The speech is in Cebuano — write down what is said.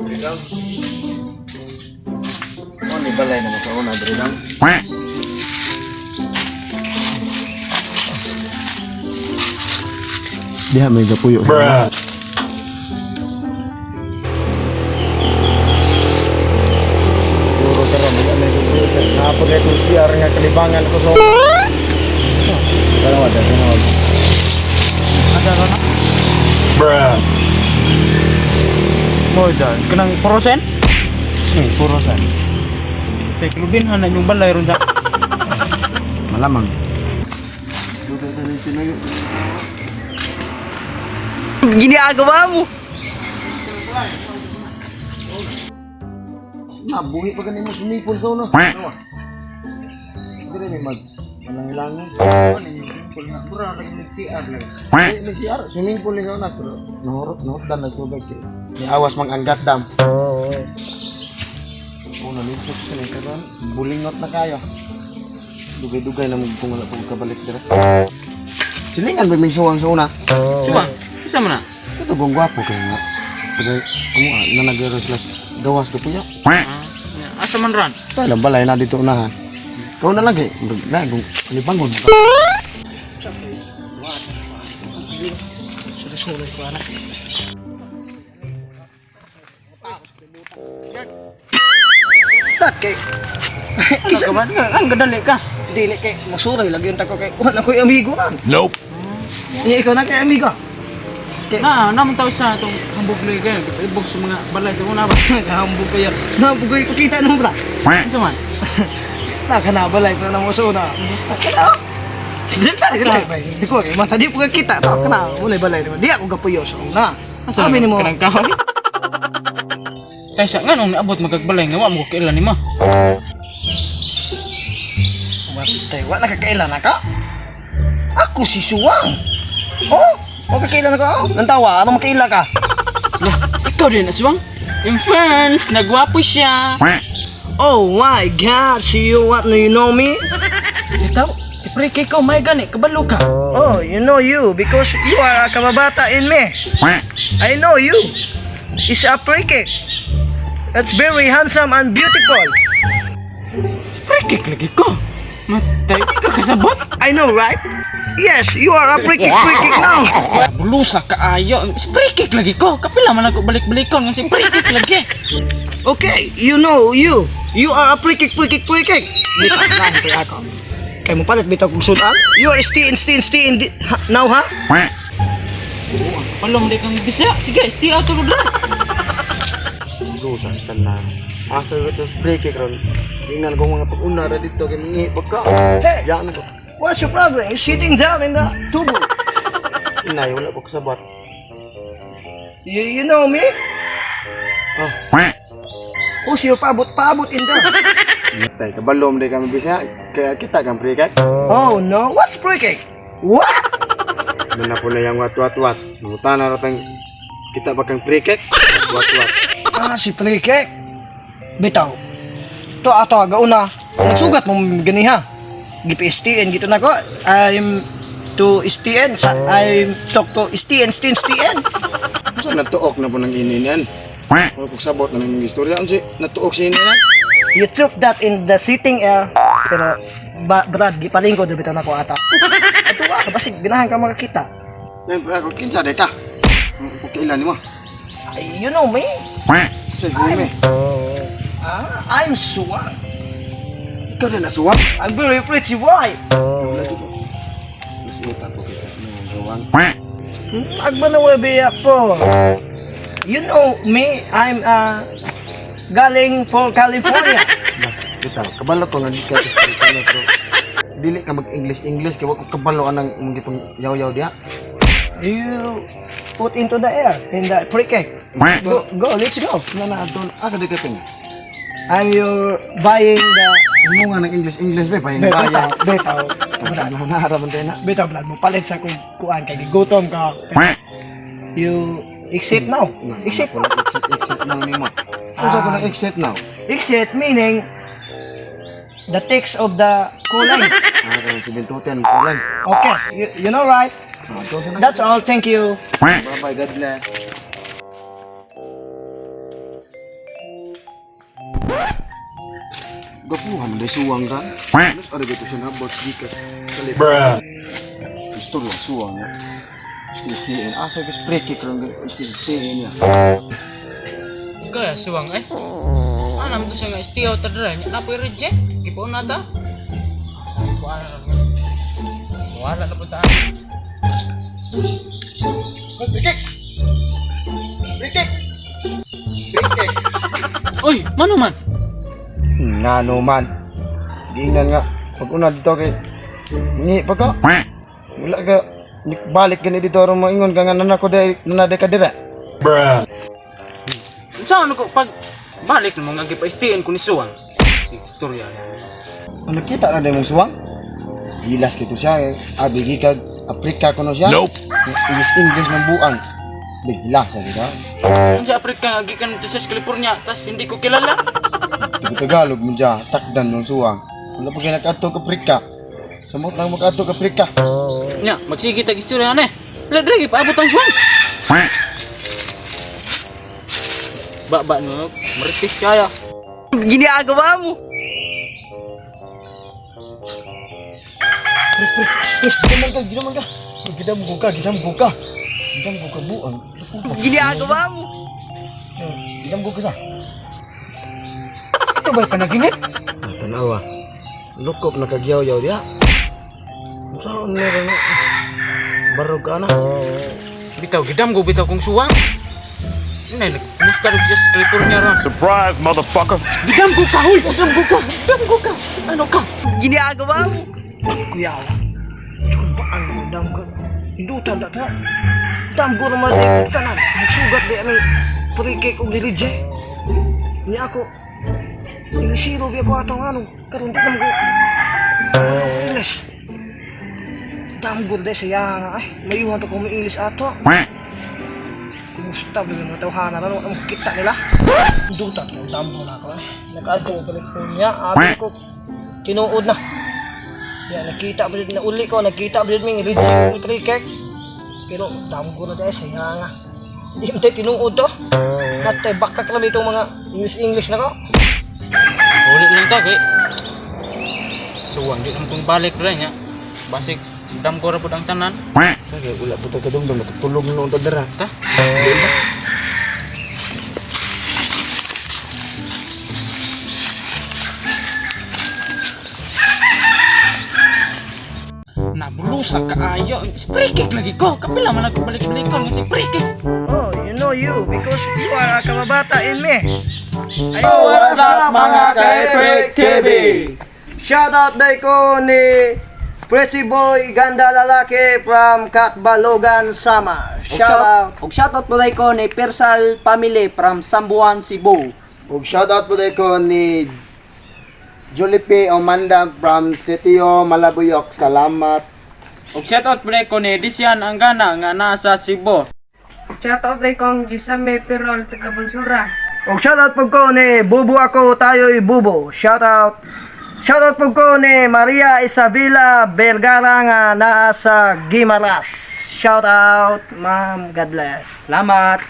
Ikaw? Oh, ni balay na mo sa una diri lang. Diha may gapuyo. Bruh. Siguro karon dili may gapuyo kay naapod kay kong CR nga kalibangan ko so. Tanawa, tanawa. Asa ka na? Bruh. Mo dyan. Kanang frozen? Puro sa. Kay klubin na yung balay ron sa. Malamang. Ginagawa mo. Nabuhi pa ganin mo sumipol sa una. Tanawa. Dili ni mag malangilangan. Bura lagi nag-CR lagi. Ay, may CR, swimming pool ni sa una pero nahurot nahurot nagtubig kay. Ni awas mang anggat dam. Una nito sa ni karon, bulingot na kayo. Dugay-dugay na mo kung wala pa ko kabalik dira. Silingan ba ming suwang sa una? Suwang, isa man na. Ito bang gwapo kayo nga. Tagay, amo ah, na nagero sila sa gawas ko puyo. Ah, asa man ran? Tayo lang balay na dito unahan. Ikaw na lagi. Na, kung libangon. Sulit-sulit ko ana. Tat kay Ano ka ba? Ang gadali ka. Dili kay masuray lagi yung tako kay wala ko'y amigo man. Nope. Iya, ikaw na kay amigo. Na, naman tao sa itong hambog lagi kayo. Ibog sa mga balay sa una ba? Nagahambog kayo. Nahambog kayo pakita nung bra. Ano man? Nakanabalay pa na mo sa una. Kana. Dili ta dili. Di ko kay mata di po ka kita to kana wala balay naman. Di ako gapuyo sa una. Asa Sabi nimo. Kanang kahoy? Kaysa nga nung naabot magagbalay nga wa mo ko kailan nimo. Matay, wala ka kailan na ka? Ako si Suwang. Oh, wa ka kailan na ka? Oh, nantawa, ano makaila ka? Lah, ikaw din aswang. In fans, nagwapo siya. Oh my God, see you what do you know me? Itaw, si Preke ikaw may gani, kabalo ka. Oh, you know you because you are a kababata in me. I know you. It's a prickett. That's very handsome and beautiful. Si Preke lagi ko. Matay, di ka kasabot. I know, right? Yes, you are a prickett prickett now. Bulusa kaayo. Si Preke lagi ko. Kapila man ako balik-balikon nga si Preke lagi. Okay, you know you. You are a prickett prickett prickett. Bitaw lang kay ako. Kay mo palit bitaw kong sudan. You are stay in stay in stay in ha, now ha? Palong di kang bisa. Sige, stay out tulog ra. Lusa, istan na. Asa ito sa break karon. Tingnan ko mga pag-una ra dito kay mangihi pagka. Hey! Yan ko. What's your problem? You're sitting down in the tubo. Inay, wala ko kasabot. You know me? Oh. Who's your paabot paabot in there? Matay, kabalom di kami bisa. Kaya kita kang pre-kick. Oh no, what's prickett? What? Doon na po na yung wat wat wat. Nangutan na ratang kita ba kang pre-kick? Wat wat. Ah, si Prikek. Bitaw. To ato gauna. Nagsugat mo ganiha. Gipi-STN gito na ko. I'm to STN sa I'm talk to STN STN STN. Unsa natuok na po ng ininan? Wala ko sabot na ng istorya. Unsa natuok si ininan? You took that in the sitting air. Pero ba, Brad, gipalingko do bitaw na ko ata. Ato ka basig ganahan ka makakita. Yan pa ako kinsa de ka. Kung kailan nimo? Ay, you know me. Sa gumi. Ah, I'm Suwang. Ikaw din nasuwang. I'm very pretty boy. Wala jud ko. Nasuwatan po kita ng gawang. Agmanawabiya po. You know me, I'm galing for California. Bitaw, kabalo ko nga gikan sa California pero dili ka mag-English English kay wa ko kabalo anang imong gipang yaw-yaw diha. You put into the air in the pre-cake. Go, go, let's go. Nga na adto asa di ka ping? I'm your buying the Imo nga nang English English be payang betaw, bayan. betaw, Na na ra man na. betaw blood mo palit sa kung kuan kay gutom ka. You exit now. Exit now. Exit exit now nimo. Unsa ko nang exit now? Exit meaning the text of the kulay. Ah, kanang si Bintutin kulan. Okay, you know right? Ah, adto sa na. That's all. Thank you. Bye bye, God bless. Gapuhan man day suwang ra. Mas ari ko siya nabot gikas. Bruh. Istorya suwang nga. STN. Asa ka spray kick ron STN niya. Kaya suwang eh. Ano naman to siya nga STO ta dira nya napoy reject. Gipuon na ta. Sabi ko ano ron. Wala na punta. Free kick. Free kick. Free kick. Oy, mano man? Ngano man. Giingnan nga pag una dito kay ni pagka wala ka balik gani dito aron maingon ka nga nana ko day nana day ka dira. Unsa ano ko pag balik mo nga gipa STN ko ni suwang. Si istorya na. Ano kita na day mong suwang? Gilas kito siya eh. Abi gikag Afrika kuno siya. Nope. English English ng buang. Bigla sa kita. Unsa Afrika nga gikan dito sa California tas hindi ko kilala. Taga Tagalog mo dya, takdan mong suwang. Wala pa kayo nakaadto ka Afrika. Samot lang makaadto ka Afrika. Nya, magsige tag istorya na eh. Wala dre gipaabot ang suwang. Ba ba no, maritis kaya. Ginagawa mo. Pre, gidaman ka, gidaman ka. Gidam ko ka, gidam ko ka. Gidam ko ka buang. Ginagawa mo. Gidam ko ka sa. Ito ba'y panaginip? Tanawa. Lukop na kagyaw-yaw diya. Saan meron na? Barog ka na. Bitaw gidam go bitaw kong suwang. Nay, nagkumusta rin siya sa California ron. Surprise, motherfucker. Gidam ko ka, huy! Gidam ko ka! Gidam ko ka! Ano ka? Ginagawa mo. Kuyawa. Kung ba ang dam ko? Hindutan da ta. Dam ko naman di tanan. Magsugat di ani free kick og reject. Niya ako. Ilisiro biya ko atong ano. Karon di naman ko. English. Dam ko de siya nga ay. Mayuhan to ko may English ato. Kumusta ba yung mga tawhana na ang kita nila? Hindutan ko dam ko na ako ay. Nakaadto ko California. Abi ko tinuod na. Ya, nakita ba na uli ko, nakita ba ming reject ng free kick. Pero damo na tayo sa nga. Hindi mo tayo tinuod to. Natay bakak lang itong mga English English na ko. Ulit lang ta, kay. Suwang, di naman tong balik rin niya. Basig, dam ko ra pud ang tanan. Kaya wala po tayo kadumdum. Natutulog na noon tadara. Ta? Nabulusa kaayo. Free kick lagi ko. Kapila man ako balik-balikon nga si free kick. Oh, you know you because you are a kababata in me. Ay, What's up mga ka-Epic TV? Shout out day ko ni Pretty Boy Ganda Lalaki from Katbalogan, Samar. Shout out. Og shoutout po ko ni Persal Family from Sambuan, Cebu. Ug shoutout po tayo ko ni Jolipie Omanda from Sitio Malabuyok. Salamat. Og shoutout pre ko ni Disian Anggana nga nasa Cebu. Shoutout kay Kong Gisame Perol, taga Bonsura. Og shoutout po ko ni Bubo ako tayo'y Bubo. Shout out. Shout out po ko ni Maria Isabela Vergara nga naa sa Gimaras. Shout out, ma'am. God bless. Salamat.